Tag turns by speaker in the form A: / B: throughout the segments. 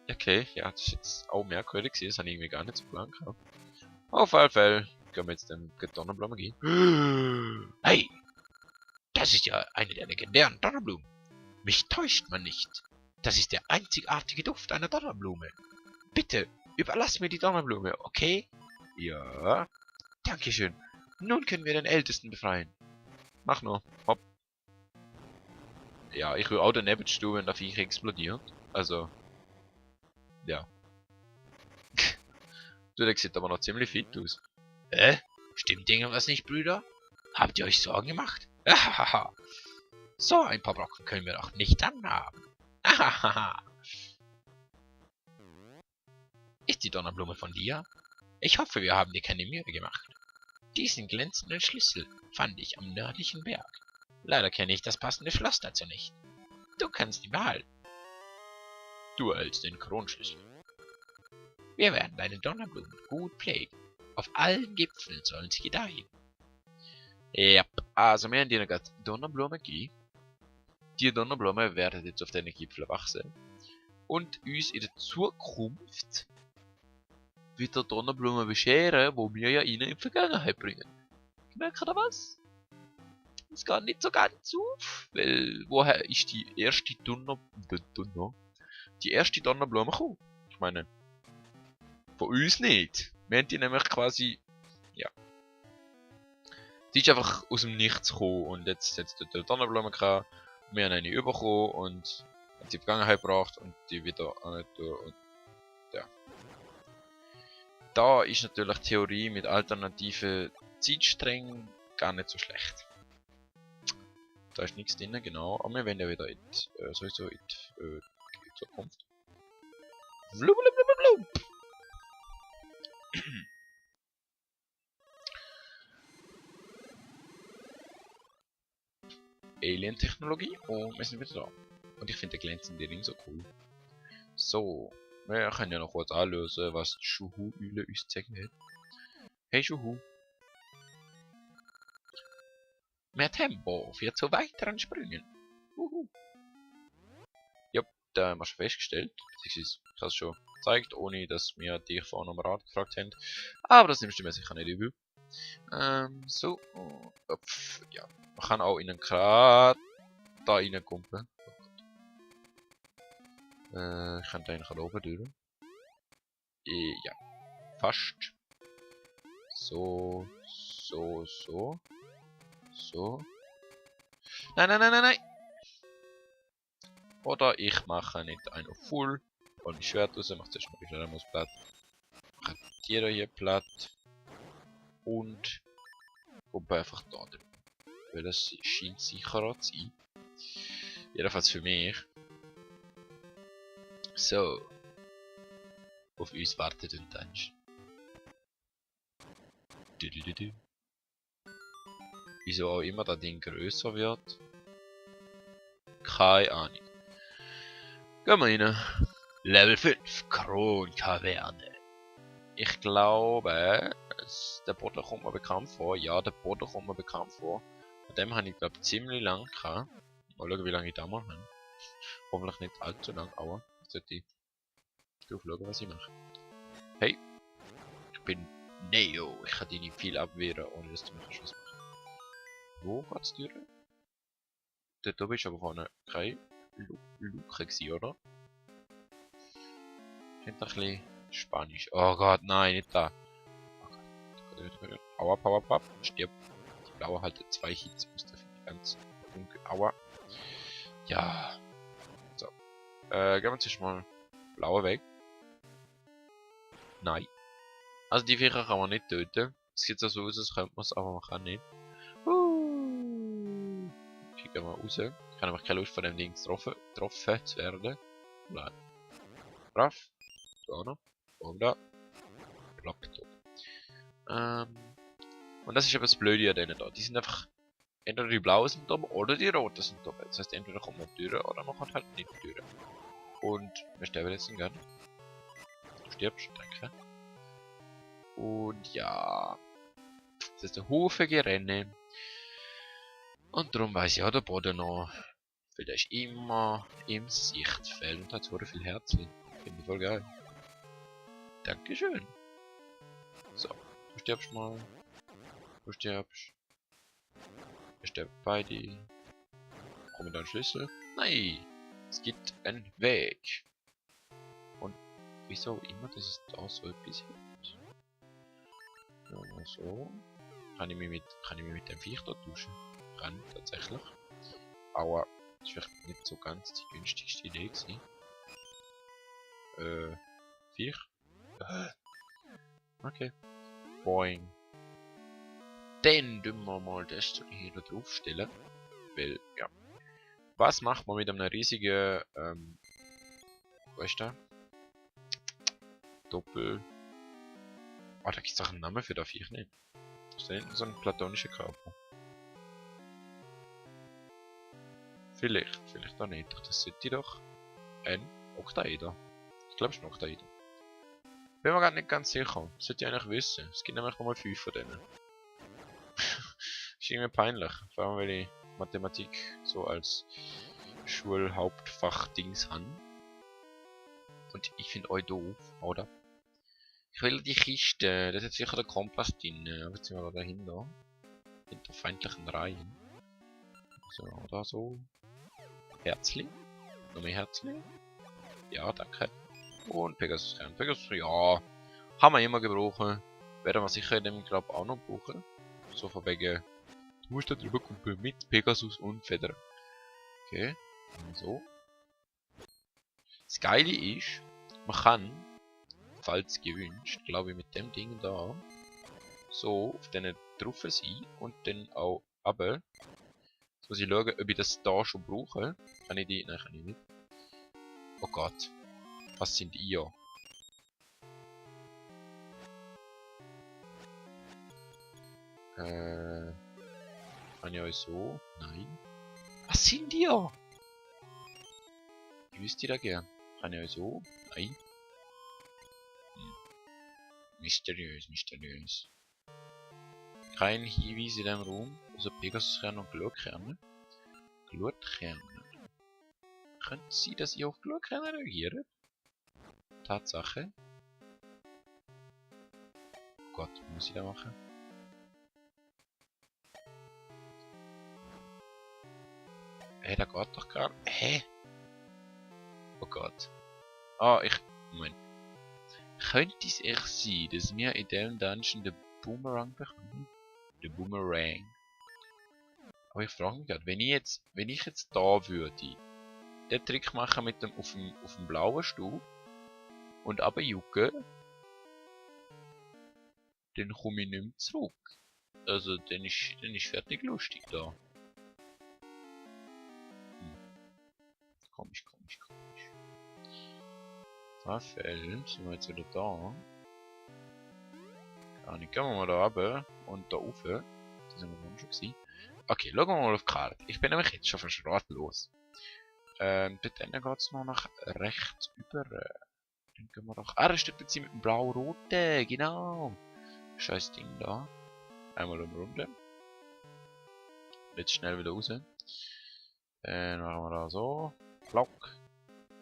A: Okay, ja, das ist jetzt auch merkwürdig gewesen, das habe ich irgendwie gar nicht so geplant gehabt. Auf alle Fälle können wir jetzt den Donnerblumen gehen. Hey, das ist ja eine der legendären Donnerblumen. Mich täuscht man nicht. Das ist der einzigartige Duft einer Donnerblume. Bitte, überlass mir die Donnerblume, okay? Ja. Dankeschön. Nun können wir den Ältesten befreien. Mach nur. Hopp. Ja, ich will auch daneben stehen, wenn der Viech explodiert. Also. Ja. Du, der sieht aber noch ziemlich fit aus. Stimmt irgendwas nicht, Brüder? Habt ihr euch Sorgen gemacht? Ahaha. So ein paar Brocken können wir doch nicht anhaben. Ahaha. Ist die Donnerblume von dir? Ich hoffe, wir haben dir keine Mühe gemacht. Diesen glänzenden Schlüssel fand ich am nördlichen Berg. Leider kenne ich das passende Schloss dazu nicht. Du kannst ihn behalten. Du erhältst den Kronschlüssel. Wir werden deine Donnerblumen gut pflegen. Auf allen Gipfeln sollen sie gedeihen. Ja, also wir haben dir eine Donnerblume gegeben. Die Donnerblume werden jetzt auf den Gipfeln wachsen. Und uns in der Zukunft wieder Donnerblumen bescheren, wo wir ja ihnen in die Vergangenheit bringen. Merkt ihr was? Das geht nicht so ganz auf, weil woher ist die erste Donnerblume gekommen? Ich meine, von uns nicht. Wir haben die nämlich quasi, ja. Die ist einfach aus dem Nichts gekommen und jetzt hat es dort Donnerblume gehabt. Wir haben eine bekommen und hat sie in die Vergangenheit gebracht und die wieder und ja. Da ist natürlich Theorie mit alternativen Zeitsträngen gar nicht so schlecht. Da ist nichts drin, genau. Aber wir werden ja wieder sowieso in die Zukunft. Blub. Alien-Technologie und wir sind wieder da. Und ich finde den glänzenden Ring so cool. So, wir können ja noch kurz anlösen, was die Schuhu-Eule uns zeigen will. Hey Schuhu. Mehr Tempo für zu weiteren Sprüngen. Jupp, da haben wir schon festgestellt. Beziehungsweise, ich habe es schon gezeigt, ohne dass wir dich vorhin um Rat gefragt haben. Aber das nimmst du mir sicher nicht übel. So. Ja. Man kann auch in einen Krater da reinkumpen. Ich könnte eigentlich oben durch. Ja. Fast. So. Nein. Oder ich mache nicht einen auf Full. Und ich Schwert raus, mache zuerst mal die Schnellmus platt. Mache die hier platt. Und kumpe einfach da drin. Weil das scheint sicherer zu sein. Jedenfalls für mich. So. Auf uns wartet ein Dungeon. Wieso auch immer das Ding größer wird. Keine Ahnung. Gehen wir rein. Level 5. Kronkaverne. Ich glaube, der Boden kommt mir bekannt vor. Ja, der Boden kommt mir bekannt vor. Von dem habe ich glaube ziemlich lang gehabt. Mal schauen, wie lange ich da mal habe. Hoffentlich nicht allzu lang, aber jetzt sollte ich drauf schauen, was ich mache. Hey, ich bin Neo. Ich kann dich nicht viel abwehren, ohne dass du mich Schuss machst. Wo geht's durch? Dort oben ist aber vorne keine Luke gewesen, oder? Ich finde ein bisschen Spanisch. Oh Gott, nein, nicht da. Oh Gott. Aua. Stirb. Die blaue halt 2 Hits. Muss da ganz dunkel. Aua. Ja. So. Gehen wir zuerst mal blaue weg. Nein. Also die Viecher kann man nicht töten. Es sieht so aus, als könnte man es, aber man kann nicht. Okay, gehen wir raus. Ich habe nämlich keine Lust von dem Ding getroffen zu werden. Nein. Brav. Da noch. Und da. Plopp. Und das ist eben das Blöde an denen da. Die sind einfach. Entweder die blauen sind dumm oder die roten sind dumm. Das heißt, entweder kommt man durch oder man kommt halt nicht durch. Und wir sterben jetzt gern. Du stirbst, danke. Und ja. Das ist ein Haufen Gerenne. Und darum weiss ich auch der Boden noch. Weil der ist immer im Sichtfeld und hat so viel Herzchen. Finde ich voll geil. Dankeschön. So, du stirbst mal. Du stirbst. Wir sterben beide. Brauchen wir da einen Schlüssel? Nein! Es gibt einen Weg. Und wieso immer, dass es da so etwas gibt? Ja, mal so. Kann ich mich mit dem Viech da tauschen? Kann tatsächlich. Aber das ist vielleicht nicht so ganz die günstigste Idee gewesen. Viech? Okay. Boing. Dann tun wir mal das hier da draufstellen. Weil, ja. Was macht man mit einem riesigen, wo ist der? Doppel... Ah, da gibt es doch einen Namen für das Viech nicht. Ist da hinten so ein platonischer Körper? Vielleicht auch nicht. Das sollte doch ein Oktaeder. Ich glaube, es ist ein Oktaeder. Bin mir gerade nicht ganz sicher. Sollte ich eigentlich wissen. Es gibt nämlich nochmal 5 von denen. Ist irgendwie peinlich. Vor allem, weil ich Mathematik so als Schulhauptfach-Dings habe. Und ich finde euch doof, oder? Ich will die Kiste. Das ist jetzt sicher der Kompass drin. Aber jetzt sind wir da dahinter. Hinter feindlichen Reihen. So, oder so. Herzli. Noch mehr Herzli. Ja, danke. Und Pegasus. Pegasus, ja. Haben wir immer gebrauchen. Werden wir sicher in dem, glaube auch noch brauchen. So von wegen. Du musst da drüber kumpeln mit Pegasus und Feder. Okay. So. Das Geile ist, man kann, falls gewünscht, glaube ich, mit dem Ding da so auf denen drauf sein und dann auch runter. Jetzt muss ich schauen, ob ich das da schon brauche. Kann ich die? Nein, kann ich nicht. Oh Gott. Was sind ihr? Kann ich euch so? Nein. Was sind ihr? Ich wüsste da gern. Kann ich euch so? Nein. Mysteriös, mysteriös. Kein Hinweis in diesem Raum, also Pegasus-Kerne und Glutkerne. Glutkerne. Könnte es sein, dass ich auf Glutkerne reagiere? Tatsache. Oh Gott, was muss ich da machen? Hey, da geht doch gar nicht. Hä? Oh Gott. Ah, Moment. Könnte es echt sein, dass wir in dem Dungeon den Boomerang bekommen? Den Boomerang. Aber ich frage mich gerade, wenn ich jetzt da würde, den Trick machen mit dem auf dem blauen Stuhl und runterjucken, dann komme ich nicht mehr zurück. Also, dann ist fertig lustig da. Komisch. Raphael, sind wir jetzt wieder da? Gar nicht. Gehen wir mal da runter und da rauf. Da sind wir schon gewesen. Okay, schauen wir mal auf die Karte. Ich bin nämlich jetzt schon fast ratlos. Dort geht es noch nach rechts über. Dann gehen wir doch. Ah, das steht jetzt mit dem blau-roten. Genau. Scheiß Ding da. Einmal umrunden. Jetzt schnell wieder raus. Dann machen wir da so. Block.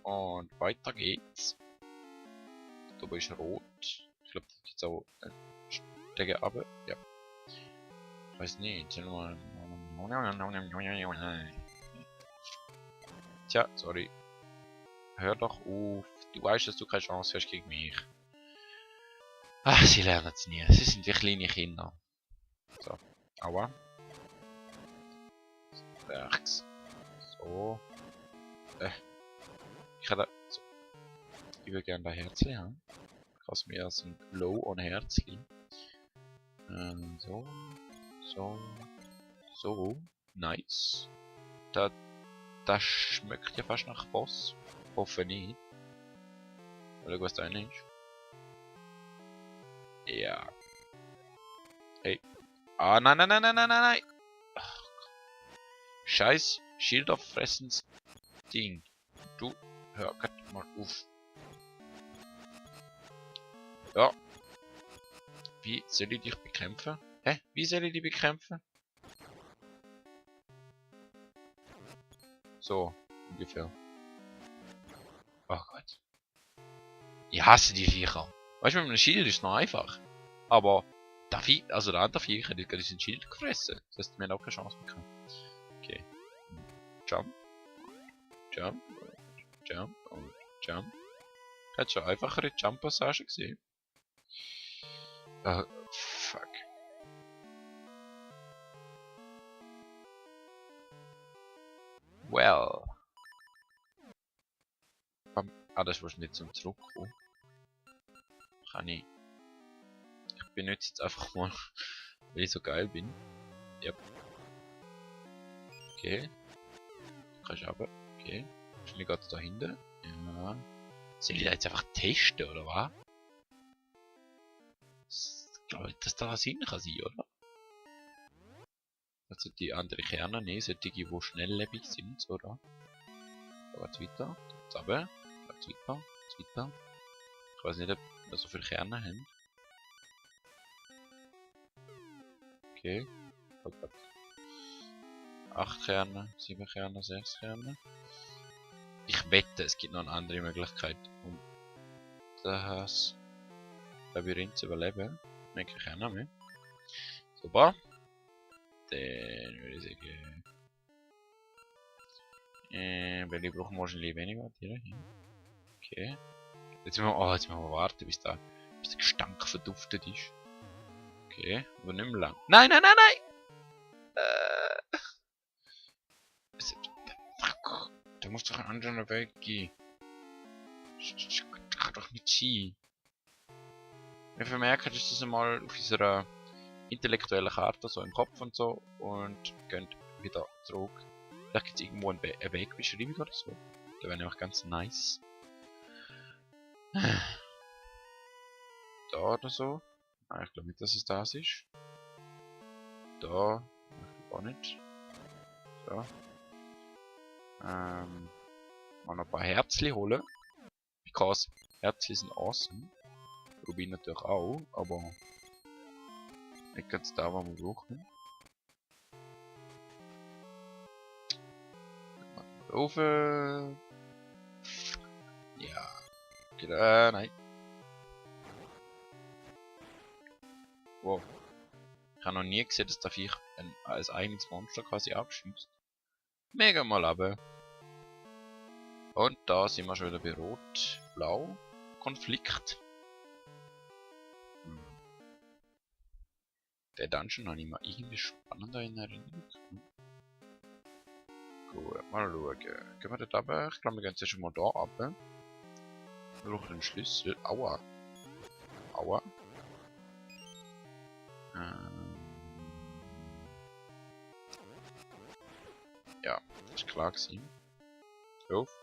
A: Und weiter geht's. Da oben ist rot. Ich glaube, da gibt es auch einen Stege runter. Ja. Ich weiß nicht. Tja, sorry. Hör doch auf. Du weißt, dass du keine Chance hast gegen mich. Ach, sie lernen es nie. Sie sind wie kleine Kinder. So. Aua. Rechts. So. Ich hätte... So. Ich würde gerne ein Herzchen haben. Ich kann es mir als ein Low on Herzli. So. So. Nice. Das schmeckt ja fast nach Boss. Hoffe nicht. Oder was da ist. Ja. Hey. Ah, nein. Ach, Scheiß Schilderfressens Ding. Du, hör grad mal auf. Ja. Wie soll ich dich bekämpfen? Hä? Wie soll ich dich bekämpfen? So, ungefähr. Oh Gott. Ich hasse die Viecher. Weißt du, mit einem Schild ist es noch einfach. Aber der andere Viecher hat gerade sein Schild gefressen. Das heißt, wir haben auch keine Chance bekommen. Okay. Jump. Jump. Jump. Und Jump. Hat schon einfachere Jump-Passagen gesehen. Fuck. Well. Das ist nicht zum Zurückkommen. Kann ich. Ich benutze jetzt einfach mal, weil ich so geil bin. Yep. Okay. Kannst du aber. Okay. Schnell geht's da hinten. Ja. Soll ich da jetzt einfach testen, oder was? Ich glaube, dass da Sinn kann sein, oder? Also die anderen Kerne nehmen, solche, die schnelllebig sind, oder? Da geht's weiter. Jetzt runter. Da geht's weiter. Jetzt weiter. Ich weiß nicht, ob wir so viele Kerne haben. Okay. 8 Kerne, 7 Kerne, 6 Kerne. Ich wette, es gibt noch eine andere Möglichkeit, um das Labyrinth zu überleben. Mehr Kerne mehr. Super. Dann würde ich sagen. Weil ich brauche wahrscheinlich weniger Tiere. Okay. Jetzt müssen wir warten, bis der Gestank verduftet ist. Okay, aber nicht mehr lang. Nein, nein, nein, nein! Fuck. Da muss doch ein anderer Weg gehen. Das kann doch nicht sein. Wir vermerken, dass das einmal auf unserer intellektuellen Karte so im Kopf und so und gehen wieder zurück. Vielleicht gibt es irgendwo eine Wegbeschreibung oder so. Das wäre nämlich ganz nice. Da oder so. Nein, ich glaube nicht, dass es das ist. Da. Ich glaube auch nicht. So. Mal noch ein paar Herzli holen. Because Herzli sind awesome. Rubin natürlich auch, aber nicht ganz da, was wir brauchen. Ofen. Ja. Genau, nein. Wow. Ich habe noch nie gesehen, dass der Viech als eigenes Monster quasi abschießt. Mega mal aber. Und da sind wir schon wieder bei Rot-Blau. Konflikt. Der Dungeon habe ich mal irgendwie spannender in Erinnerung. Gut, mal schauen. Gehen wir da runter? Ich glaube, wir gehen jetzt schon mal da runter. Wir brauchen den Schlüssel. Aua. Aua. Ja, das ist klar gewesen. Auf.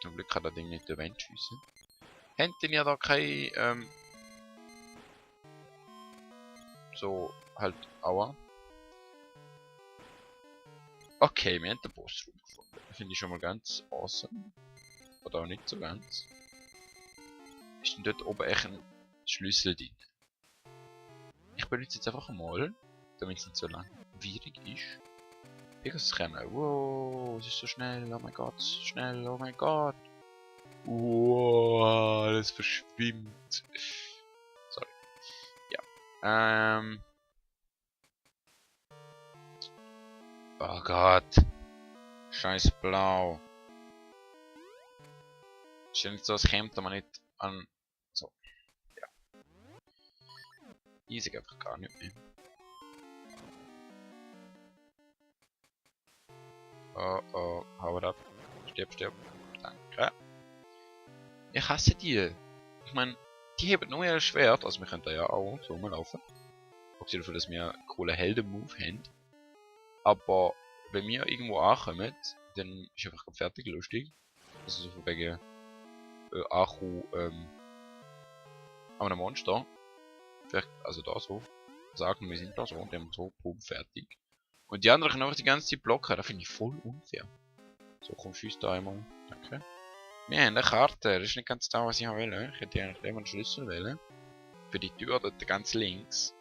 A: Zum Glück kann das Ding nicht der Wand schiessen. Hätten ja da kein, so, halt, aua. Okay, wir haben den Bossraum gefunden. Das finde ich schon mal ganz awesome. Oder auch nicht so ganz. Ist denn dort oben echt ein Schlüssel drin? Ich benutze jetzt einfach mal, damit es nicht so langwierig ist. Pegasus rennen. Wow, es ist so schnell. Oh mein Gott, schnell. Oh mein Gott. Wow, alles verschwimmt. Sorry. Ja. Oh Gott. Scheiß blau. Ist ja nicht so, als käme man nicht an. So. Ja. Easy einfach gar nicht mehr. Oh oh, hau ab. Stirb, stirb. Danke. Ich hasse die. Ich meine, die haben nur ihr Schwert, also wir können da ja auch so rumlaufen. Abgesehen davon, dass wir einen coolen Helden-Move haben. Aber wenn wir irgendwo ankommen, dann ist einfach fertig lustig. Also so von wegen Achu an einem Monster. Vielleicht, also da so. Sagen wir sind da so und dann so, boom, fertig. Und die anderen können einfach die ganze Zeit blocken, das finde ich voll unfair. So, komm, schieß da einmal. Danke. Wir haben eine Karte, das ist nicht ganz da, was ich will. Ich hätte eigentlich immer einen Schlüssel wählen. Für die Tür dort ganz links.